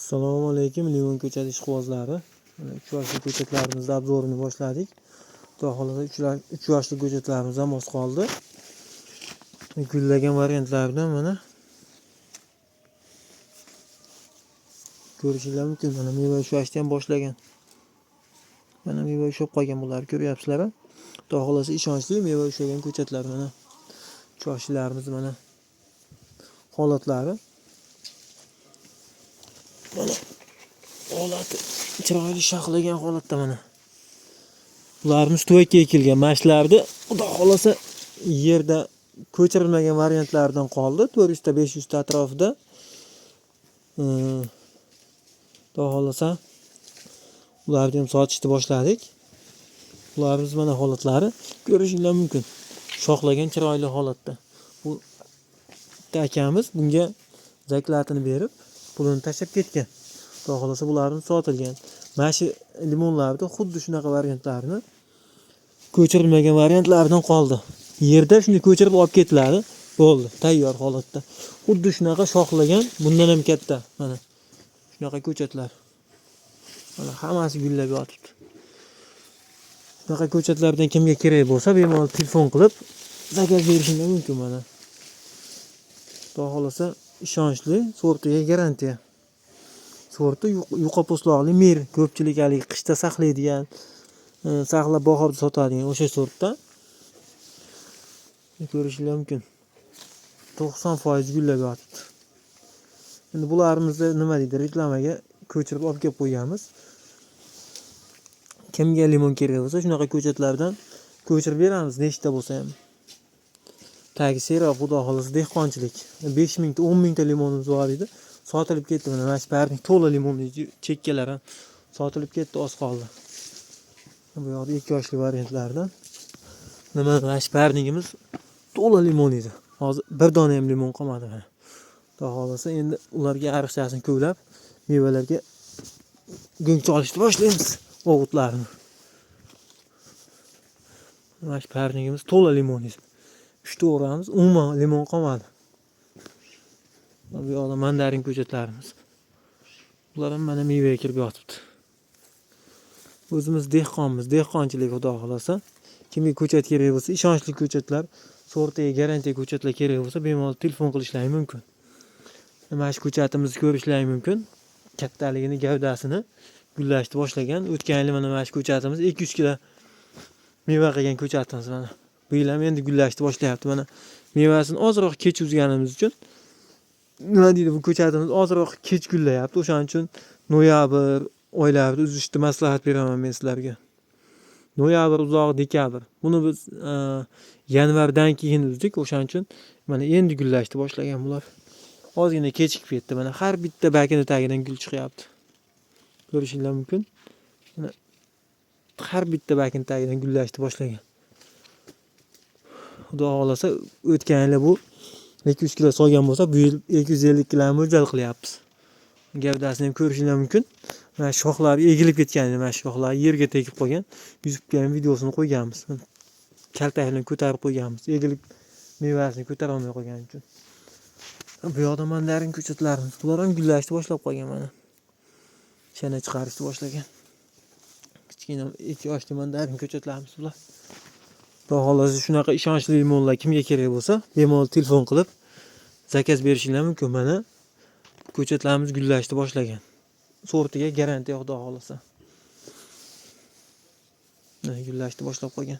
Assalomu alaykum limon ko'chati ishqibozlari. Mana 3 yoshli ko'chatlarimizni обзор ini boshladik. Xudo xohlasa 3 yoshli ko'chatlarimiz ham oz qoldi. Gullagan variantlardan mana ko'rishinglar mumkin. Mana meva ushlashni ham boshlagan. Mana meva ushlab qolgan bular, ko'ryapsizlar. Xudo xohlasa ishonchli meva ushlagan ko'chatlar mana. 3 yoshlilarimiz mana holatlari. Mana holati chiroyli shoxlagan holatda mana. Bularimiz tuvakka ekilgan. Mana shularni Xudo xohlasa yerda ko'chirilmagan variantlardan qoldi. 400 ta 500 ta atrofida. Xudo xohlasa ularni ham sotishni boshladik. Bularimiz mana holatlari ko'rishinglar mumkin. Shoxlagan chiroyli holatda. Bu bitta akamiz bunga zaklatini berib pulini tashlab ketgan. Xudo xohlasa bularni sotilgan. Mana shu limonlarda xuddi shunaqa variantlarni ko'chirilmagan variantlardan qoldi. Yerda shuni ko'chirib olib ketiladi. Bo'ldi, tayyor holatda. Xuddi shunaqa shoxlagan, bundan ham katta mana. Shunaqa ko'chatlar. Mana hammasi gullab yotibdi. Shunaqa ko'chatlardan kimga kerak bo'lsa, bemalol telefon qilib zakaz berishingiz mumkin mana. Xudo xohlasa ishonchli, sortiga garantiya. Sorti yuqa po'stloqli mir, ko'pchilik haligi qishda saqlaydigan, saqlab bahorda sotadigan o'sha sortdan. Ko'rishinglar mumkin. 90% gullab yotibdi. Endi bularimizni nima deydi, reklamaga ko'chirib olib kelib qo'yganmiz. Kimga limon kerak bo'lsa, shunaqa ko'chatlardan ko'chirib beramiz, nechta bo'lsa ham. Tagi seroq, Xudo xohlasa dehqonchilik. 5 mingta, 10 mingta limonimiz bor edi. Sotilib ketdi mana shu parning to'la limonli chekkalar ham sotilib ketdi, oz qoldi. Bu yoqda 2 yoshli variantlardan. Nima mana shu parnigimiz to'la limon edi. Hozir bir dona ham limon qolmadi mana. Xudo xohlasa endi ularga ariqchasini kovlab, mevalarga go'ngcha olishni boshlaymiz o'g'itlarni. Mana shu parnigimiz to'la limon edi. 3 ta o'ramiz, umuman limon qolmadi. Bu yoqda mandarin ko'chatlarimiz. Bular ham mana mevaga kirib yotibdi. O'zimiz dehqonmiz, dehqonchilik Xudo xohlasa. Kimga ko'chat kerak bo'lsa, ishonchli ko'chatlar, sortiga garantiya ko'chatlar kerak bo'lsa, bemalol telefon qilishlari mumkin. Mana shu ko'chatimizni ko'rishlari mumkin. Kattaligini, gavdasini gullashni boshlagan. O'tgan yili mana shu ko'chatimiz 200 kilo meva qilgan ko'chatimiz mana. Bu yil ham endi gullashni boshlayapti mana. Mevasini ozroq kech uzganimiz uchun nima deydi, bu ko'chatimiz ozroq kech gullayapti. O'shaning uchun noyabr oylarida uzishni maslahat beraman men sizlarga. Noyabr uzog'i dekabr. Buni biz yanvardan keyin uzdik. O'shaning uchun mana endi gullashni boshlagan bular. Ozgina kechikib ketdi. Mana har bitta bakini tagidan gul chiqyapti. Ko'rishinglar mumkin. Mana har bitta bakini tagidan gullashni boshlagan. Xudo xohlasa o'tgan yili bu 200 kilo solgan bo'lsa, bu yil 250 kiloni mo'ljal qilyapmiz. Gavdasini ham ko'rishinglar mumkin. Mana shoxlari egilib ketgan, mana shoxlari yerga tegib qolgan. YouTube'ga ham videosini qo'yganmiz. Kaltak bilan ko'tarib qo'yganmiz. Egilib mevasini ko'tara olmay qolgani uchun. Bu yoqda mandarin ko'chatlarimiz. Bular ham gullashni boshlab qolgan mana. Shana chiqarishni boshlagan. Kichkina 2 yoshli mandarin ko'chatlarimiz bular. Xudo xohlasa shunaqa ishonchli limonlar kimga kerak bo'lsa, bemalol telefon qilib zakaz berishinglar mumkin. Mana ko'chatlarimiz gullashni boshlagan. Sortiga garantiya Xudo xohlasa. Mana gullashni boshlab qolgan.